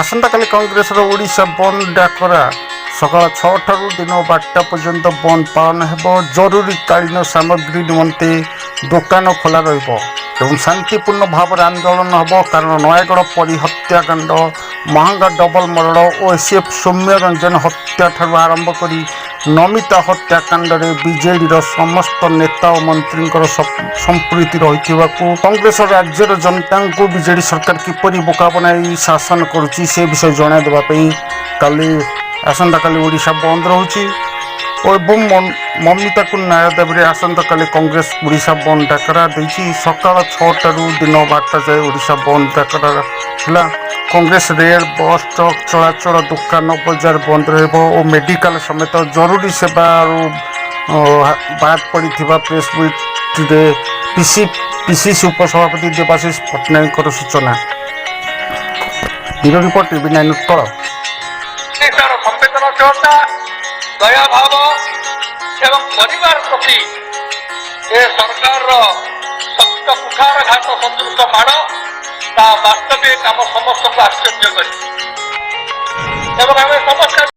ଆସନ୍ତାକାଲି କଂଗ୍ରେସର ଓଡ଼ିଶା ବନ୍ଦ ଡାକରା। ସକାଳ 6ଟାରୁ ଦିନ 12ଟା ପର୍ଯ୍ୟନ୍ତ ବନ୍ଦ ପାଳନ ହେବ। ଜରୁରୀକାଳୀନ ସାମଗ୍ରୀ ନିମନ୍ତେ ଦୋକାନ ଖୋଲା ରହିବ ଏବଂ ଶାନ୍ତିପୂର୍ଣ୍ଣ ଭାବରେ ଆନ୍ଦୋଳନ ହେବ। କାରଣ ନୟାଗଡ଼ ପରୀ ହତ୍ୟାକାଣ୍ଡ, ମହାଙ୍ଗା ଡବଲ ମର୍ଡର ଓ ଏସିଏଫ୍ ସୌମ୍ୟ ରଞ୍ଜନ ହତ୍ୟାଠାରୁ ଆରମ୍ଭ କରି ନମିତା ହତ୍ୟାକାଣ୍ଡରେ ବିଜେଡ଼ିର ସମସ୍ତ ନେତା ଓ ମନ୍ତ୍ରୀଙ୍କର ସମ୍ପୃକ୍ତି ରହିଥିବାକୁ, କଂଗ୍ରେସ ରାଜ୍ୟର ଜନତାଙ୍କୁ ବିଜେଡ଼ି ସରକାର କିପରି ବୋକା ବନାଇ ଶାସନ କରୁଛି, ସେ ବିଷୟ ଜଣାଇ ଦେବା ପାଇଁ କାଲି, ଆସନ୍ତାକାଲି ଓଡ଼ିଶା ବନ୍ଦ ରହୁଛି ଓ ଏବଂ ମମିତାକୁ ନ୍ୟାୟ ଦାବିରେ ଆସନ୍ତାକାଲି କଂଗ୍ରେସ ଓଡ଼ିଶା ବନ୍ଦ ଡାକରା ଦେଇଛି। ସକାଳ 6ଟାରୁ ଦିନ 12ଟା ଯାଏ ଓଡ଼ିଶା ବନ୍ଦ ଡାକରା ହେଲା। କଂଗ୍ରେସ ରେଳ, ବସ୍, ଟ୍ରକ୍ ଚଳାଚଳ, ଦୋକାନ ବଜାର ବନ୍ଦ ରହିବ ଓ ମେଡ଼ିକାଲ ସମେତ ଜରୁରୀ ସେବାରୁ ବାଦ ପଡ଼ିଥିବା ପ୍ରେସ୍ ମିଟ୍ରେ ପିସିସି ଉପସଭାପତି ଦେବାଶିଷ ପଟ୍ଟନାୟକଙ୍କର ସୂଚନା। Bureau report, TV 9 Utkal. ତାର ସମ୍ବେଦନଶୀଳତା, ଦୟାଭାବ ଏବଂ ପରିବାର ପ୍ରତି ଏ ସରକାରର ଶକ୍ତ କୁଠାରଘାତ ସଦୃଶ ମାଡ଼, ତା ବାସ୍ତବିକ ଆମ ସମସ୍ତଙ୍କୁ ଆଶ୍ଚର୍ଯ୍ୟ କରିଛି ଏବଂ ଆମେ ସମସ୍ତେ